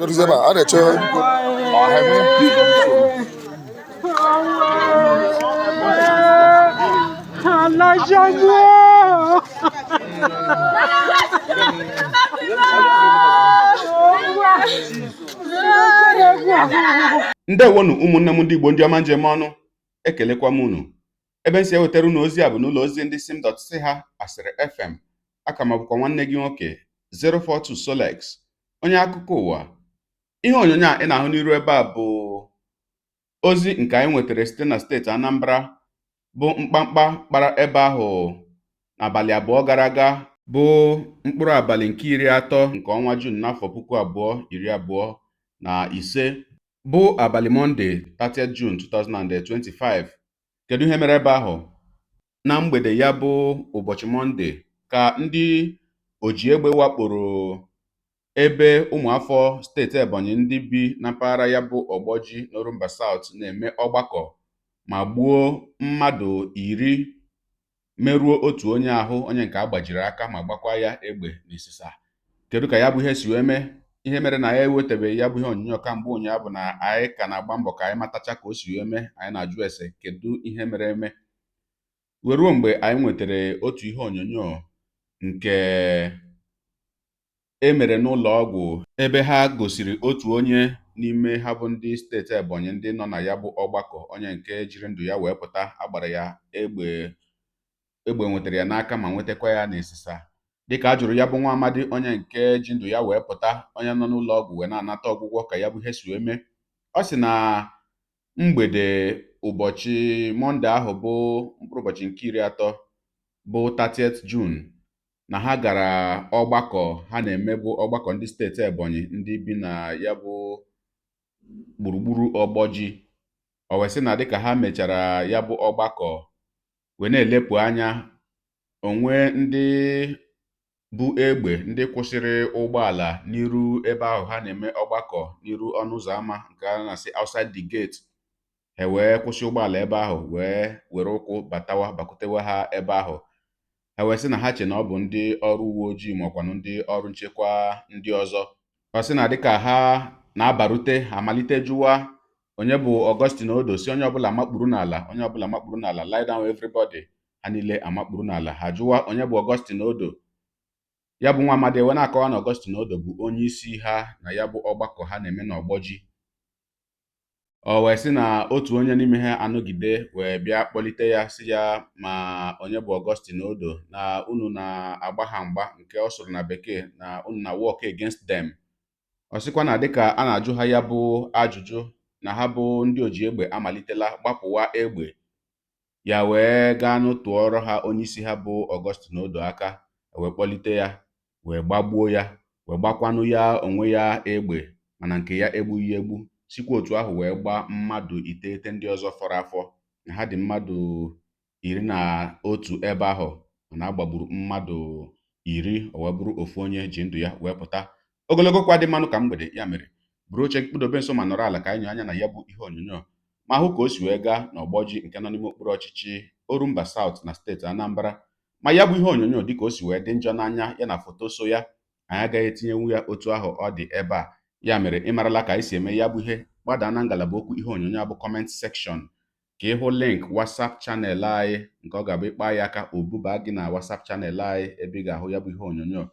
Eruzie ebe a, a na-eche ọha eme. Ndewonu, ụmụnne m ndị Igbo, ndị ọma njem ọnụ. Ekelekwa m unu. Ebe m si ewetara unu ozi a bụ n'ụlọ ozi ndị sim dot si ha Asịrị FM. Aka m bụkwa nwanne gị nwoke 042 Solex, onye akụkọ ụwa. Ihe onyonyo a ị na-ahụ n'iru ebe a bụ ozi nke anyị nwetara site na steeti Anambra, bụ mkpamkpa kpara ebe ahụ n'abalị 2 gara aga, bụ mkpụrụ abalị nke 30 nke ọnwa Juun n'afọ 2025, bụ abalị Mọnde, 30 June 2025. Kedu ihe mere ebe ahụ? Na mgbede ya bụ ụbọchị Mọnde ka ndị oji egbe wakporo ebe ụmụafọ steeti Ebonyi ndị bi na mpaghara ya bụ Ọgbọji n'Orumba South na-eme ọgbakọ, ma gbuo mmadụ 10, merụọ otu onye ahụ, onye nke a gbajiri aka ma gbakwa ya egbe n'isisa. Kedu ka ya bụ ihe si wee mee? Ihe mere na ya ewetabeghị ya bụ ihe onyonyo kamgbe ụnyaahụ bụ na anyị ka na-agba mbọ ka anyị matacha ka o si wee mee. Anyị na-ajụ ese kedu ihe mere eme, wee ruo mgbe anyị nwetara otu ihe onyonyo nke e mere n'ụlọ ọgwụ, ebe ha gosiri otu onye n'ime ha bụ ndị steeti Ebonyi ndị nọ na ya bụ ọgbakọ, onye nke jiri ndụ ya wee pụta. Agbara ya egbe, egbe nwetara ya n'aka ma nwetakwa ya n'isisa. Dịka a jụrụ ya bụ nwa amadi, onye nke ji ndụ ya wee pụta, onye nọ n'ụlọ ọgwụ wee na-anata ọgwụgwọ, ka ya bụ ihe si wee mee, ọ sị na mgbede ụbọchị Mọnde ahụ, bụ mkpụrụ ụbọchị nke 30, bụ 30th June, na ha gara ọgbakọ ha na-eme, bụ ọgbakọ ndị steeti Ebonyi ndị bi na ya bụ gburugburu Ọgbọji. O wee sị na dịka ha mechara ya bụ ọgbakọ wee na-elepụ anya, onwe ndị bu egbe ndị kwụsịrị ụgbọala n'iru ebe ahụ ha na-eme ọgbakọ, n'iru ọnụ ụzọ ámá nke a na-asị outside the gate. Ha wee kwụsị ụgbọala ebe ahụ, wee were ụkwụ batawa, bakwutewe ha ebe ahụ. Ha wee sị na ha che na ọ bụ ndị ọrụ uwe ojii ma ọkwanụ ndị ọrụ nchekwa ndị ọzọ. Ọ sị na dịka ha na-abarute, ha malite jụwa onye bụ Augustine Odo, si onye ọbụla makpuru n'ala, onye ọbụla makpuru n'ala, lie down everybody. Ha niile amakpuru n'ala. Ha jụwa onye bụ Augustine Odo. Ya bụ nwa amadi wee na-akọwa na Augustine Odo bụ onye isi ha na ya bụ ọgbakọ ha na-eme n'Ọgbọji. O wee sị na otu onye n'ime ha anọgide wee bịa kpọlite ya, sị ya ma onye bụ Augustine Odo, na unu na-agba ha mgba, nke ọ sụrụ na bekee na unu na work against them. Ọ sịkwa na dịka a na-ajụ ha ya bụ ajụjụ, na ha bụ ndị oji egbe amalitela gbapụwa egbe. Ya wee gaa n'tụọrọ ha onye isi ha bụ Augustine Odo aka, wee kpọlite ya, wee gbagbuo ya, wee gbakwanụ ya onwe ya egbe, mana nke ya egbughị egbu. Sikwa otu ahụ wee gbaa mmadụ 9 ndị ọzọ fọrọ afọ, na ha dị mmadụ 11 ebe ahụ, mana a gbagburu mmadụ 10, o wee bụrụ ofu onye ji ndụ ya wee pụta. Ogologo kwa dị mmanụ ka mgbede. Ya mere, buru oche gị, kpụdobe nso ma nọrọ ala ka anyị nyoo anya na ya bụ ihe onyonyo ma hụ ka o si wee gaa n'Ọgbọji nke nọ n'ime okpuru ọchịchị Orumba South na steeti Anambra. Ma ya bụ ihe onyonyo, dịka o si wee dị njọ n'anya ya na foto so ya, anyị agaghị etinyenwu ya otu ahụ ọ dị ebe a. Ya mere, ị marala ka anyị si eme ya bụ ihe. Gbadaa na ngalaba okwu ihe onyonyo a bụ comment section ka ị hụ link WhatsApp channel anyị, nke ọ ga-abụ ịkpa ya aka, o buba gị na WhatsApp channel anyị ebe ị ga-ahụ ya bụ ihe onyonyo.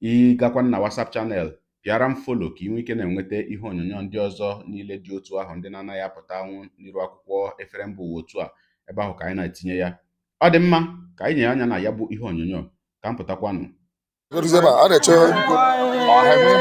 Ị gakwa na WhatsApp channel, pịara m follow ka ị nwee ike na-enweta ihe onyonyo ndị ọzọ niile dị otu ahụ, ndị na-anaghị apụtanwu n'iru akwụkwọ efere mba ụwa otu a. Ebe ahụ ka anyị na-etinye ya. Ọ dị mma, ka anyị nye anya na ya bụ ihe onyonyo ka m pụtakwanụ. Eruzie ebe a, a na-eche ọha eme.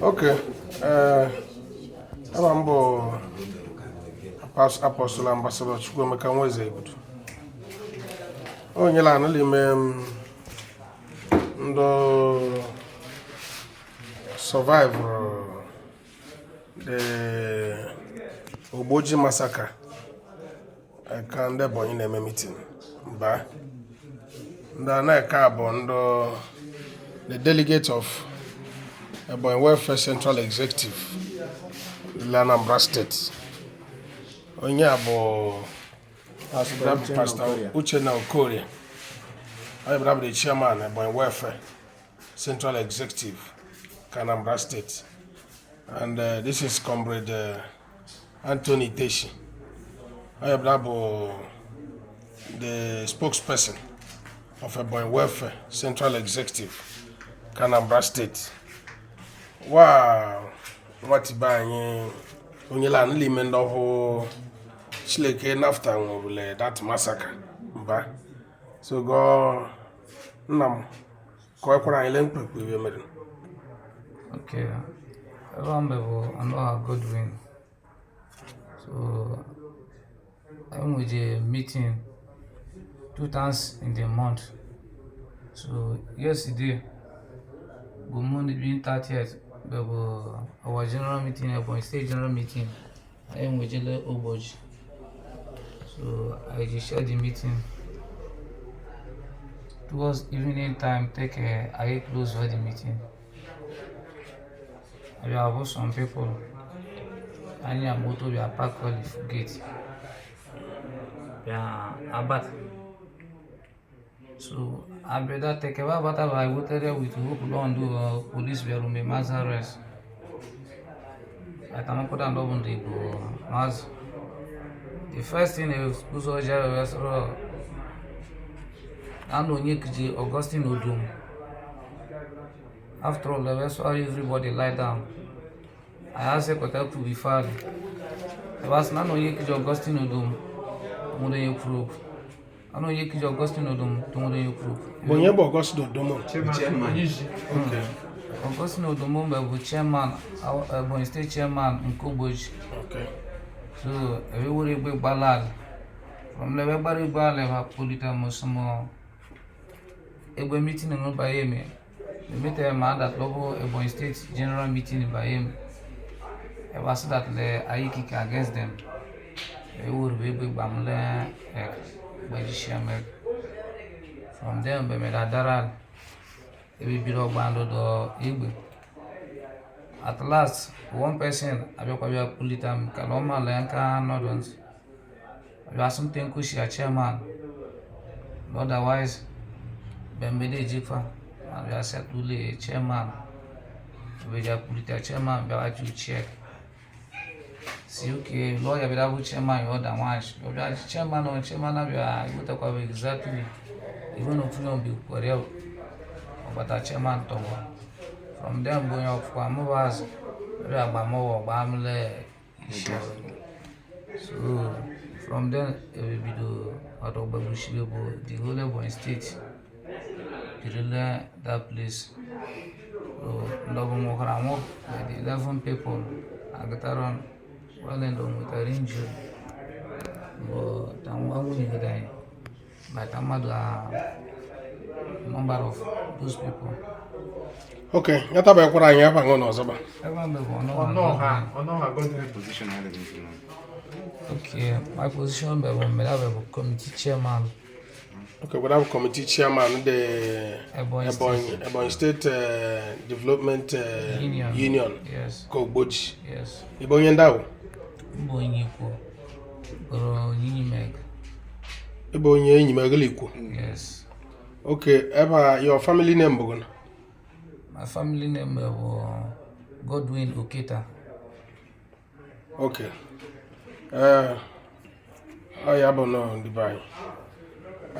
Okay. Aha m bụ Apostle Ambassador Chukwuemeka Nweze Igbudu. Onye la anụ n'ime ndị survive. The Ogboji massacre ka ndị Ebonyi na-eme meeting mba ndị a na-eke bụ ndị the delegate of Ebonyi Welfare Central Executive la Anambra State. Onye a bụ Pastor Uchenna Okorie. Onye bụ the chairman Ebonyi Welfare Central Executive ka Anambra State. And this is Comrade Anthony Teshi. Onye bụ the spokesperson of Ebonyi Welfare Central Executive ka Anambra State. Wa nwatibe anyị onye la n'ime ndị ọhụụ Chileke nafta nwụrụle that massacre mba. So go nna m kọwakwara anyị le mkpekpe iwe mere. Okay. Ebe mbe bụ Anoha Godwin. So I nwere meeting two times in the month. So yesterday, bụ Monday being 30th, bụ our general meeting, Ebonyi State general meeting. Anyị nwejele ụbọchị. So I just share the meeting. Towards evening time, take a I close for the meeting. I have some people. Anyị moto bịa park all the gate. Bịa abata. So abịa take ebe abata ba wetere with hope law ndo police bịara ume mass arrest. Atamakwada ndo bụ ndị Igbo maazị. The first thing is ụzọ jere wee sọrọ na onye kiji Augustine Odum. After all, they saw everybody lie down. I asked kọta kwuru before. Ebe na onye kiji Augustine Odum nwere onye kwuru okwu. Na onye kiji Augustine Odum nwere onye kwuru okwu. Bụ onye bụ Augustine Odomo? Okay. Augustine Odum mgbe bụ chairman, Ebonyi State chairman nke Ogboji. So ebe were egbe gbalal. From ebe gbara egbe ala ha kpolita m small. Egbe meeting no bayeme. The meeting ma that lobo Ebonyi State general meeting bayeme. Ebe asị that le ayi kick against them. Ebe were egbe gbamle ek gbajishia mek. From there mgbe mere adara ebe bido ọgba ndụdọ egbe. At last, one person abịakwa bịa kpulite m ka na ọ ma lee nka nọdụ ntị. Abịa asị m tenkushi ya chairman. Otherwise, bembede ejikwa abịa settle chairman. Ebe kpulite chairman bịa to check. Si okay, lawyer bịa bụ chairman ya ọda nwaanyị. Ọbịa chairman ọ chairman abịa iwetakwa exactly. Even opinion bi kwere ọgbata chairman tọgbọ. From there mgbe onye ọfụkwa mụbaz ọbịa agba mụwa ọgba mle isi. So from then ebido ọdọgbagbuchiri bụ the whole Ebonyi State birile that place. So ndọbụ nwụkwara anwụ by the 11 people agụtara wale ndo nwetara injury bụ anwụnyegide anyị by mmadụ a number of those people. Okay, ya tabakwara anyị afa ṅụ n'ọzọ ba. Ebe mbe bụ Ọnọha Ọnọha, Godwin. Ọnọha Godwin position adịghị mfe. Okay, my position bụ mgbe bụ committee chairman. Okay, we have committee chairman the Ebonyi Ebonyi State Ebonyi State Development Union. Union Yes, ka Ogboji. yes. Ịbụ onye ndị ahụ? Mbụ onye ikwu bụrụ onye Meg. Ịbụ onye enyi m egele ikwu. Yes. Okay, ebe a your family name bụ gịnị? My family name bụ Godwin Oketa. Okay. Ee, ọ ya bụ nọ ndị be anyị.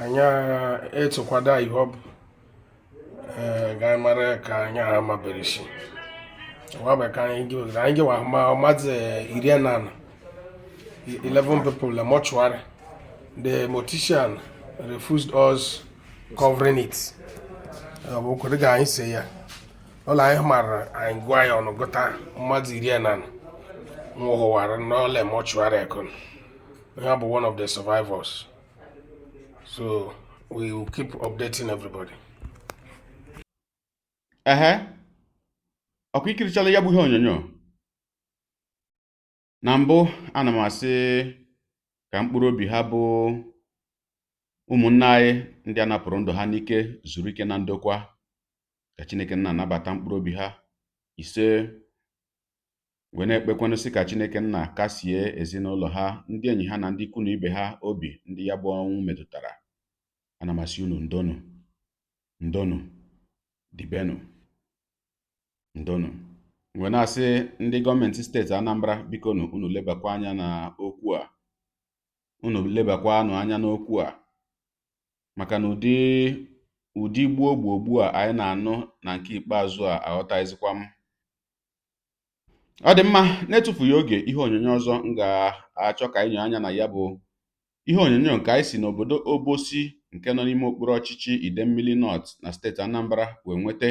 Anyị etụkwada ihe ọ bụ ee ga mara ka anyị amabere isi. Wa bụ ka anyị gị anyị gị wa ma mmadụ 14 11 people the mortuary. The mortician refused us covering it. Ọ bụ kwere ga anyị see ya. Ụlọ anyị mara anyị gụọ ya ọnụ gụta mmadụ 14 nwụhụwara n'ọla mortuary ekon. Ya bụ one of the survivors. So we will keep updating everybody. Ehe, ọkwa ikirichala ya bụ ihe onyonyo. Na mbụ, ana m asị ka mkpụrụ obi ha bụ ụmụnne anyị ndị a napụrụ ndụ ha n'ike zuru ike na ndokwa, ka Chineke nna anabata mkpụrụ obi ha. Ise. Wee na-ekpekwanụ sị ka Chineke nna kasie ezinụlọ ha, ndị enyi ha na ndị ikwu na ibe ha obi ndị ya bụ ọnwụ metụtara. Ana m asị unu ndonu, ndonu, dibenu, ndonu. Wee na-asị ndị gọọmenti steeti Anambra, biko nụ unu lebakwa anya na okwu a, unu lebakwanụ anya n'okwu a, maka na ụdị gbuo gbuo gbuo a anyị na-anụ na nke ikpeazụ a aghọtaghịzikwa m. Ọ dị mma, na-etufughị oge, ihe onyonyo ọzọ m ga-achọ ka anyị nyoo anya na ya bụ ihe onyonyo nke anyị si n'obodo Obosi nke nọ n'ime okpuru ọchịchị Idemmili North na steeti Anambra wee nweta,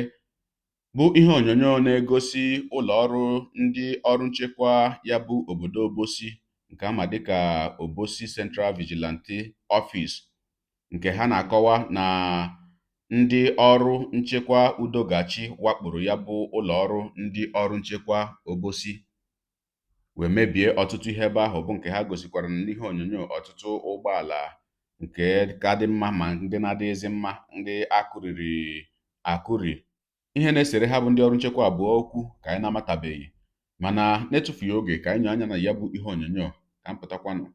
bụ ihe onyonyo na-egosi ụlọ ọrụ ndị ọrụ nchekwa ya bụ obodo Obosi nke ama dịka Obosi Central Vigilante Office, nke ha na-akọwa na ndị ọrụ nchekwa Udogachi wakporo ya bụ ụlọ ọrụ ndị ọrụ nchekwa Obosi wee mebie ọtụtụ ihe ebe ahụ, bụ nke ha gosikwara n'ihe onyonyo ọtụtụ ụgbọala nke ka dị mma ma ndị na-adịghịzị mma, ndị akụriri akụri. Ihe na-esere ha bụ ndị ọrụ nchekwa abụọ okwu ka anyị na-amatabeghị, mana na-etufughị oge ka anyị nyoo anya na ya bụ ihe onyonyo ka m pụtakwanụ.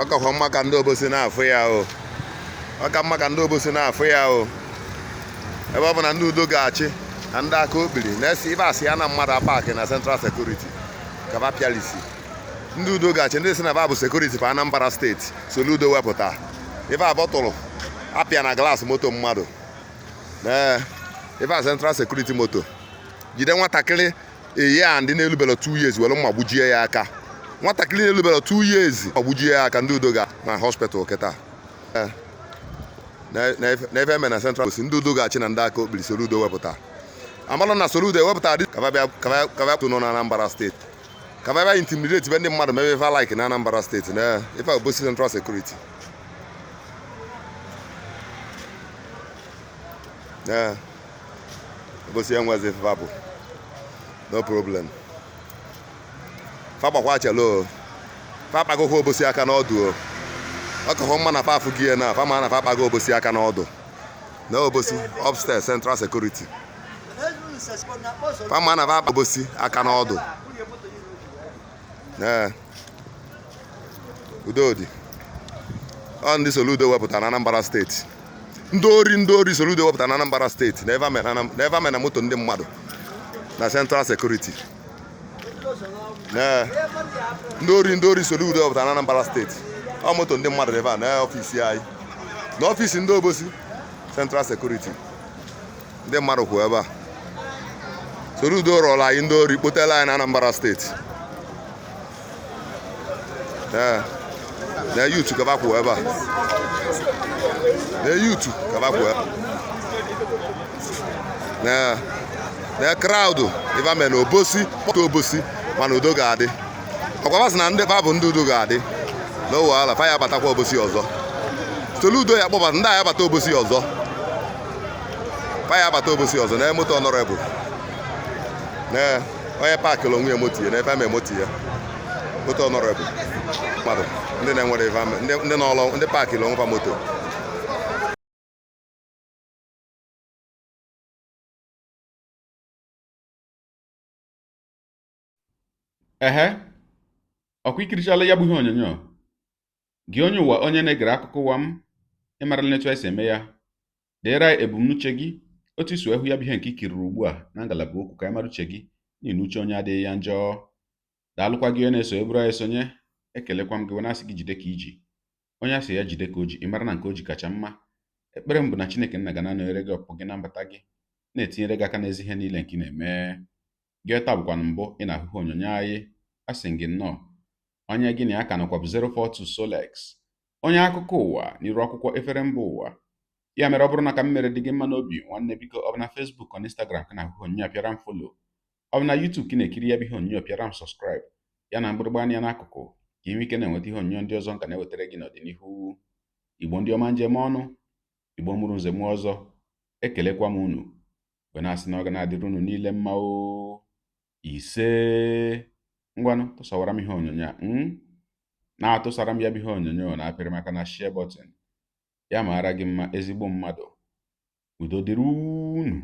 Ọ kakwa mma ka ndị Obosi na-afụ ya o. Ọ ka mma ka ndị Obosi na-afụ ya o. Ebe ọ bụ na ndị udo ga-achị na ndị aka okpiri na-esi ibe asị ya na mmadụ apaki na Central Security ka ba pịalisi. Ndị udo ga-achị, ndị si na ba bụ security fa Anambra steeti, Soludo wepụta ife a bọtụlụ apịa na glass moto mmadụ. Ee, ife a Central Security moto jide nwatakịrị eyi a ndị na-elubere 2 years were mma gbujie ya aka. Nwatakịrị na-elubere 2 years gbujie ya aka, ndị udo ga na hospital kịta. Na ife eme na Central Obosi, ndị udo ga-achị na ndị aka okpiri Soludo wepụta amalụ na Soludo ewepụta dị ka ba nọ na Anambra steeti ka ba bịa intimidate be ndị mmadụ, mebe ife like na Anambra steeti na ife Obosi Central Security. Ee, Obosi enwezi ife bụ no problem. Fa gbakwa chelo, fa kpagokwa Obosi aka n'ọdụ o. Ọ kakwa mma na fa afụ gị na fa ma na fa kpago Obosi aka n'ọdụ na Obosi upstairs Central Security, fa ma na fa Obosi aka n'ọdụ. Ee, udodi ọ ndị Soludo wepụtara na Anambra steeti, ndị ori, ndị ori Soludo wepụtara na Anambra steeti na ebe na moto ndị mmadụ na Central Security. Ndị ori, ndị ori Soludo wepụtara na Anambra steeti, ọ moto ndị mmadụ ebe a na ọfisi anyị, na ọfisi ndị Obosi Central Security, ndị mmadụ kwụ ebe a. Soludo rọrọ anyị ndị ori kpotela anyị na Anambra steeti. Ee, na youth kaba kwụ ebe a, na youth kaba kwụ ebe na na crowd ife mere na Obosi kpọta Obosi, mana udo ga-adị. Ọkwa sị na ndị fa bụ ndị udo ga-adị na wahala, fa ya abatakwa Obosi ọzọ. Soludo ya kpọbata ndị a ya abata Obosi ọzọ, fa ya abata Obosi ọzọ. Na moto honorable na onye paakịrị onwe ya moto ya na ebe ame moto ya, moto honorable mmadụ ndị na-enwere ife ame, ndị n'ọlụ, ndị paakịrị onwe fa moto. Ehe, ọkwa ikirichala ya bụ ihe onyonyo gị, onye ụwa, onye na-egere akụkọ ụwa m, ịmarala etu anyị si eme ya. Deere anyị ebumnuche gị, otu isi wee hụ ya bụ ihe nke ikiriri ugbu a na ngalaba okwu, ka anyị mara uche gị, n'ihi na uche onye adịghị ya njọ. Daalụkwa gị onye na-eso eburu anyị sonye. Ekelekwa m gị wee na-asị gị jide ka iji. Onye asị ya jide ka o ji, ị mara na nke o ji kacha mma. Ekpere m bụ na Chineke nna ga na-anọnyere gị, ọpụpụ gị na mbata gị, na-etinyere gị aka n'ezi ihe niile nke ị na-eme gị. Taa bụkwanụ mbụ ị na-ahụ ihe onyonyo anyị, asị gị nnọọ. Onye gị na ya ka nọkwa bụ 042 Solex, onye akụkọ ụwa n'iru akwụkwọ efere mba ụwa. Ya mere, ọ bụrụ na ka m mere dị gị mma n'obi, nwanne, biko, ọ bụ na Facebook ọ na Instagram ka na-ahụ ihe onyonyo a, pịara m follow. Ọ bụ na YouTube ka ị na-ekiri ya bụ ihe onyonyo, pịara m subscribe ya na mgbịrịgba anya n'akụkụ, ka ị nwee ike na-enweta ihe onyonyo ndị ọzọ nka na-ewetara gị n'ọdịnihu. Igbo ndị ọma, njem ọnụ Igbo mụrụ nze mụọ ọzọ, ekelekwa m unu. Wee na-asị na ọ ga na-adịrị unu niile mma o. Ise, ngwanụ, tụsawara m ihe onyonyo a, na-atụsara m ya bụ ihe onyonyo na apịrị maka na share button. Ya mara gị mma, ezigbo mmadụ. Udo dịrị unu.